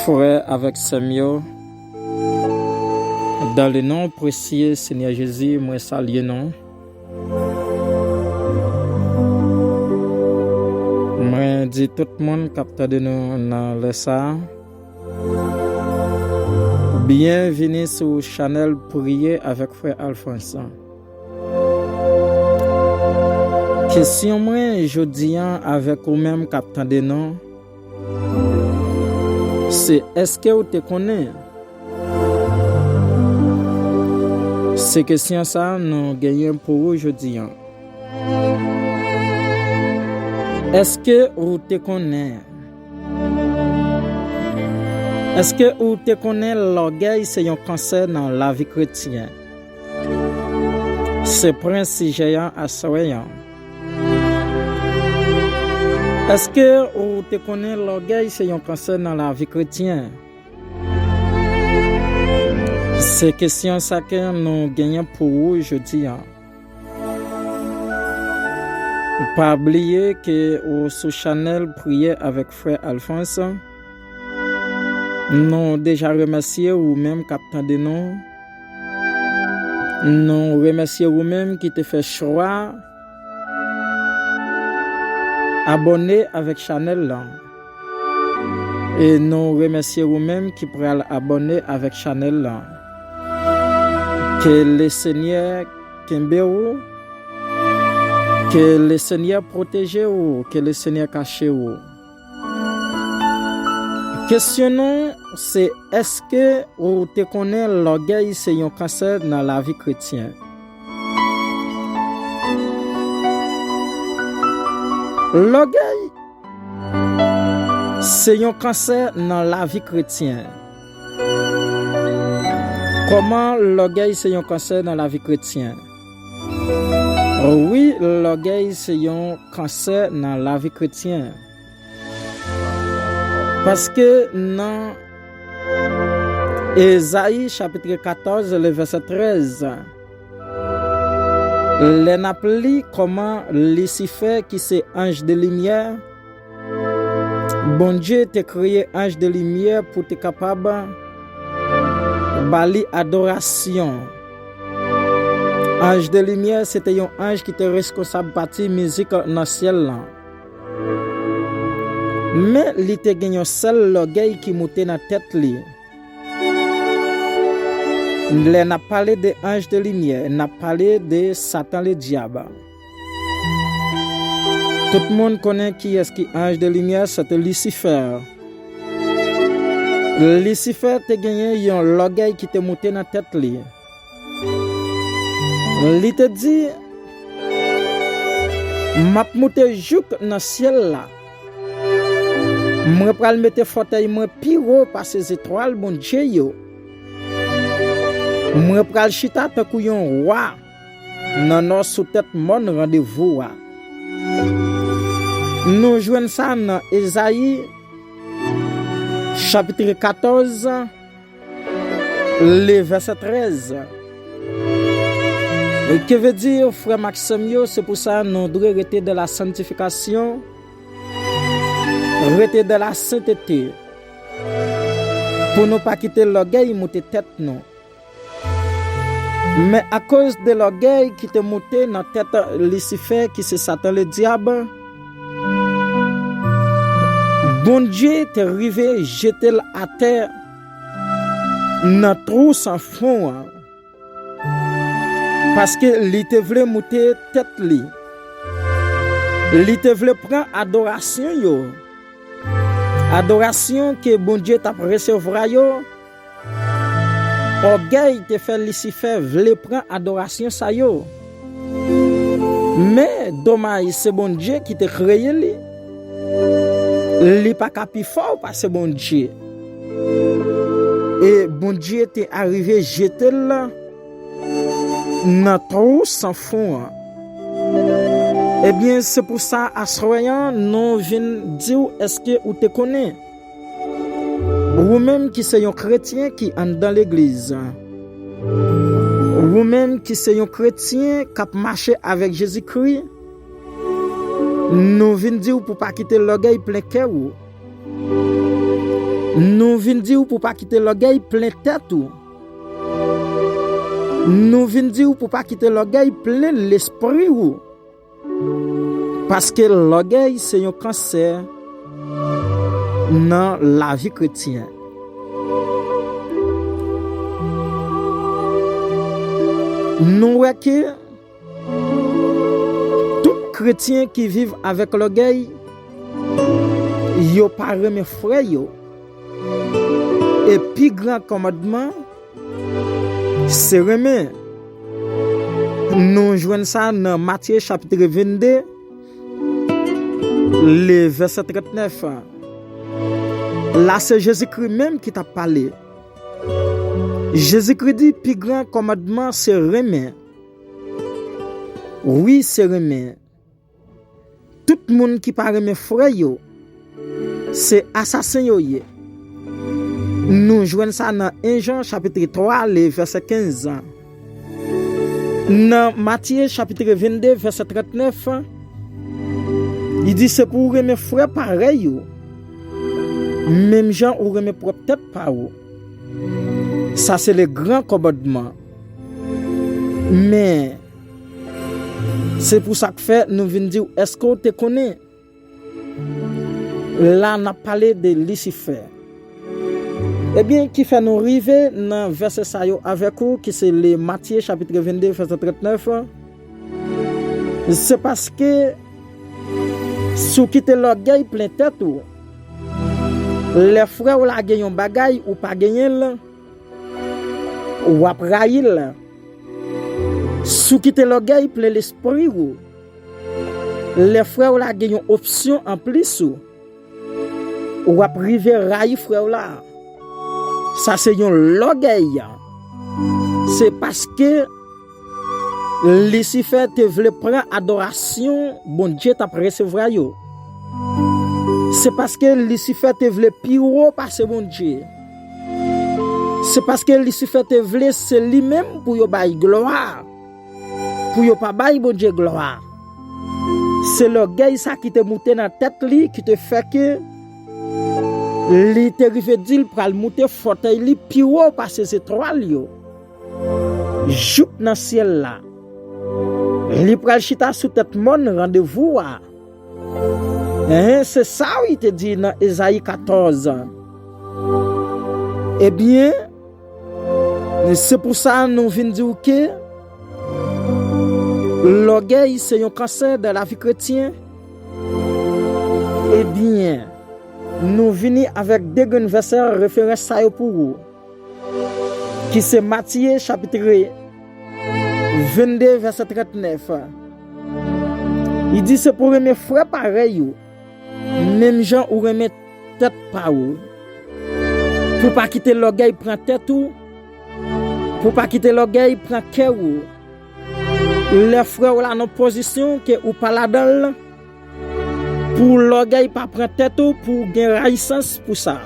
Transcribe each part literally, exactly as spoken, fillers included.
Frè avèk sè m yo, dans le nom précieux Seigneur Jésus, mwen salye nou. Mwen di tout moun k ap tande nou nan lè sa a, byenvini sou chanèl Priye avèk Frè Alphonse. Kesyon mwen jodi a avèk ou menm k ap tande nou, se èske w te konnen? Se kesyon sa a nou genyen pou ou jodi a. Èske ou te konnen? Èske ou te konnen lògèy se yon kansè nan lavi kretyen? Se pwen sijè a aswè a. Èske ou te konnen lògèy se yon kansè nan lavi kretyen? Se kesyon sa ke nou genyen pou ou jodi a. Pa bliye ke ou sou chanèl Priye avèk Frè Alphonse. Nou deja remèsye ou menm k ap tande nou. Nou remèsye ou menm ki te fè chwa abòne avèk chanèl la. E nou remèsye ou menm ki pral abòne avèk chanèl la. Ke Lesenyè kenbe ou. Ke Lesenyè pwoteje ou. Ke Lesenyè kache ou. Kesyon nou se, èske ou te konnen lògèy se yon kansè nan lavi kretyen? Lògèy se yon kansè nan lavi kretyen. Kòman lògèy se yon kansè nan lavi kretyen? Wi, lògèy se yon kansè nan lavi kretyen. Paske nan Ezayi chapit katòz, le vèsè trèz, lè n ap li kòman Lisifè, ki se anj de limyè, Bondye te kreye anj de limyè pou te kapab ba li adorasyon. Anj de limyè se te yon anj ki te reskonsab pati mizik nan syèl lan. Men li te gen yon sèl lògèy ki moute nan tèt li. Lè n ap pale de anj de limyè, n ap pale de Satan Ledyab. Tout moun konnen kiyès ki anj de limyè, se te Lisifè. Lisifè te genyen yon lògèy ki te moute nan tèt li. Li te di, "M ap moute jouk nan syèl la. Mwen pral mete fòtèy mwen pi wo pase zetwal Bondye yo. Mwen pral chita tankou yon wa nan nò sou tèt mòn randevou a." Nou jwenn sa nan Ezayi, chapit katòz, le vèsè trèz. Ke vle di, frè m ak sè m yo, se pou sa nou dwe rete dans la sanctification, rete dans la sainteté, pou nou pa kite lògèy moute tèt nou. Men akoz de lògèy ki te moute nan tèt Lisifè, ki se Satan Ledyab, Bondye te rive jete l atè nan twou san fon an. Paske li te vle moute tèt li. Li te vle pran adorasyon yo. Adorasyon ke Bondye t ap resevwa yo, ògèy te fè Lisifè vle pran adorasyon sa yo. Men domaj, se Bondye ki te kreye li. Li pa ka pi fò pase Bondye. E Bondye te arive jete l nan twou san fon an. Ebyen, se pou sa, aswè an, nou vin di w, èske ou te konnen? Ou menm ki se yon kretyen ki anndan legliz, ou menm ki se yon kretyen k ap mache avèk Jezikri, nou vin di w pou pa kite lògèy plen kè w. Nou vin di w pou pa kite lògèy plen tèt ou. Nou vin di w pou pa kite lògèy plen lespri w. Paske lògèy se yon kansè nan lavi kretyen. Nou wè ke tout kretyen ki viv avèk lògèy, yo pa renmen frè yo. E pi gran kòmandman, se renmen. Nou jwenn sa nan Matye chapit vennde, le vèsè trannèf. La, se Jezikri menm ki t ap pale. Jezikri di, pi gran kòmandman se renmen. Wi, se renmen. Tout moun ki pa renmen frè yo, se asasen yo ye. Nou jwenn sa nan en Jan chapit twa, le vèsè kenz. Nan Matye chapit vennde, vèsè trannèf, li di, se pou w renmen frè parèy ou, menm jan ou renmen pwòp tèt pa ou. Sa se le gran kòmandman. Men, se pou sa k fè nou vin di w, èske w te konnen? La, n ap pale de Lisifè. Ebyen, ki fè nou rive nan vèsè sa yo avèk ou, ki se le Matye chapit vennde, vèsè trannèf. Se paske si w kite lògèy plen tèt ou, lè frè w la gen yon bagay ou pa genyen l, w ap rayi l. Si w kite lògèy plen lespri w, lè frè w la gen yon opsyon anplis ou, w ap rive rayi frè w la. Sa se yon lògèy. Se paske Lisifè te vle pran adorasyon Bondye t ap resevwa yo. Se paske Lisifè te vle pi wo pase Bondye. Se paske Lisifè te vle se li menm pou yo bay glwa, pou yo pa bay Bondye glwa. Se lògèy sa ki te moute nan tèt li ki te fè ke li te rive di l pral moute fòtèy li pi wo pase zetwal yo, jouk nan syèl la. Li pral chita sou tèt mòn randevou a. Hen, se sa wi te di nan Ezayi katòz. Ebyen, se pou sa nou vin di w ke lògèy se yon kansè nan lavi kretyen. Ebyen, nou vini avèk de grenn vèsè referans sa yo pou ou, ki se Matye chapit vennde, vèsè trannèf. Li di, se pou renmen frè parèy ou, menm jan ou renmen tèt pa ou. Pou pa kite lògèy pran tèt ou, pou pa kite lògèy pran kè ou. Lè frè w la nan pozisyon ke ou pa ladan l, pou lògèy pa pran tèt ou, pou w gen rayisans pou sa.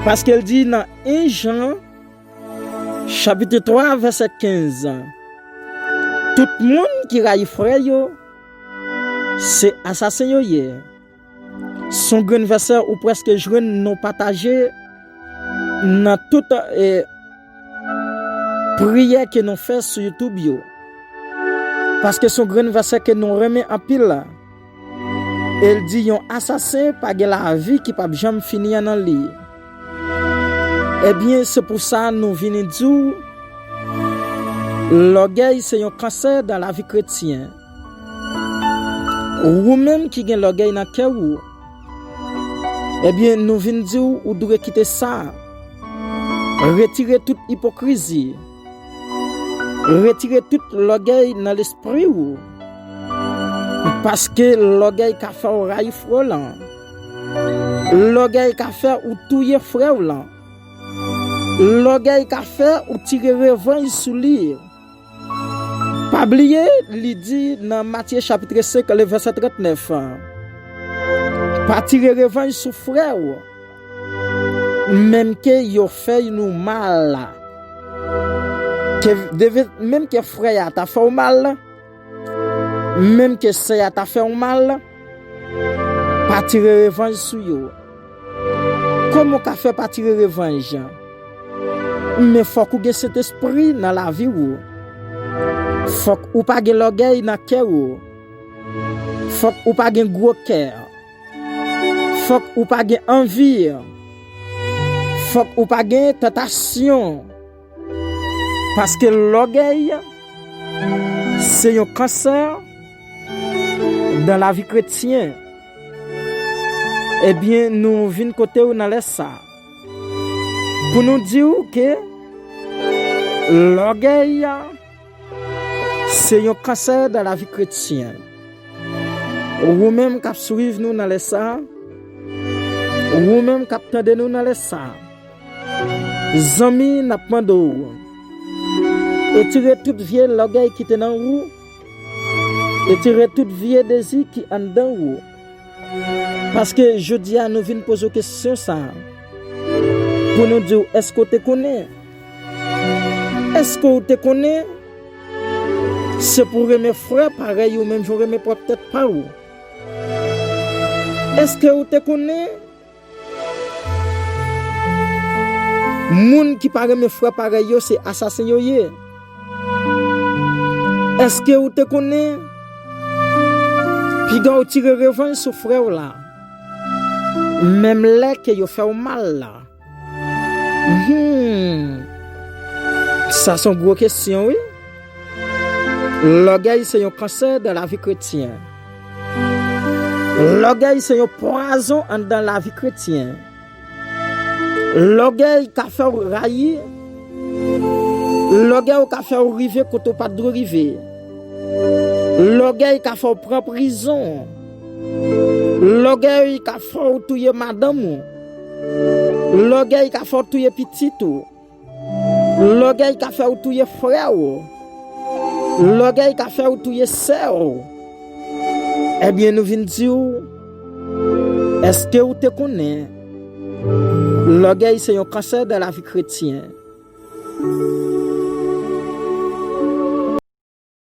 Paske l di nan en Jan, chapit twa, vèsè kenz, tout moun ki rayi frè yo, se asasen yo ye. Se yon grenn vèsè ou prèske jwenn nou pataje nan tout, e, priyè ke nou fè sou YouTube yo. Paske se yon grenn vèsè ke nou renmen anpil la. E l di yon asasen pa gen lavi ki p ap janm fini an nan li. Ebyen, se pou sa nou vini di w, lògèy se yon kansè nan lavi kretyen. Ou menm ki gen lògèy nan kè ou, ebyen, nou vin di w, ou dwe kite sa. Retire tout ipokrizi. Retire tout lògèy nan lespri w. Paske lògèy ka fè w rayi frè w lan. Lògèy ka fè ou touye frè w lan. Lògèy ka fè ou tire revanj sou li. Pa bliye, li di nan Matye chapit senk, le vèsè trannèf, pa tire revanj sou frè w, menm ke yo fè nou mal la. Ke deve, menm ke frè a ta fè w mal, menm ke sè a ta fè w mal, pa tire revanj sou yo. Kòman w ka fè pa tire revanj? Men fòk ou gen Sentespri nan lavi w. Fòk ou pa gen lògèy nan kè w. Fòk ou pa gen gwo kè. Fòk ou pa gen anvi. Fòk ou pa gen tantasyon. Paske lògèy se yon kansè dan lavi kretyen. Ebyen, nou vin kote w nan lè sa pou nou di w ke lògèy se yon kansè dan lavi kretyen. Ou menm k ap swiv nou nan lè sa, ou menm k ap tande nou nan lè sa, zanmi, n ap mande w, etire tout vye lògèy ki te nan ou, etire tout vye dezi ki anndan ou. Paske jodi a nou vin poze w kesyon sa a, pou nou di w, èske w te konnen? Èske w te konnen se pou w renmen frè parèy ou menm jan w renmen pwòp tèt pa w? Èske w te konnen moun ki pa renmen frè parèy yo se asasen yo ye? Èske w te konnen piga w tire revanj sou frè w la, menm lè ke yo fè w mal la? Hmm. Sa se yon gwo kesyon, wi. Lògèy se yon kansè dan lavi kretyen. Lògèy se yon pwazon anndan lavi kretyen. Lògèy ka fè w rayi. Lògèy ka fè w rive kote w pa t dwe rive. Lògèy ka fè w pran prizon. Lògèy ka fè w touye madanm ou. Lògèy ka fè w touye pitit ou. Lògèy ka fè w touye frè w. Lògèy ka fè w touye sè w. Ebyen, nou vin di w, èske w te konnen lògèy se yon kansè dan lavi kretyen?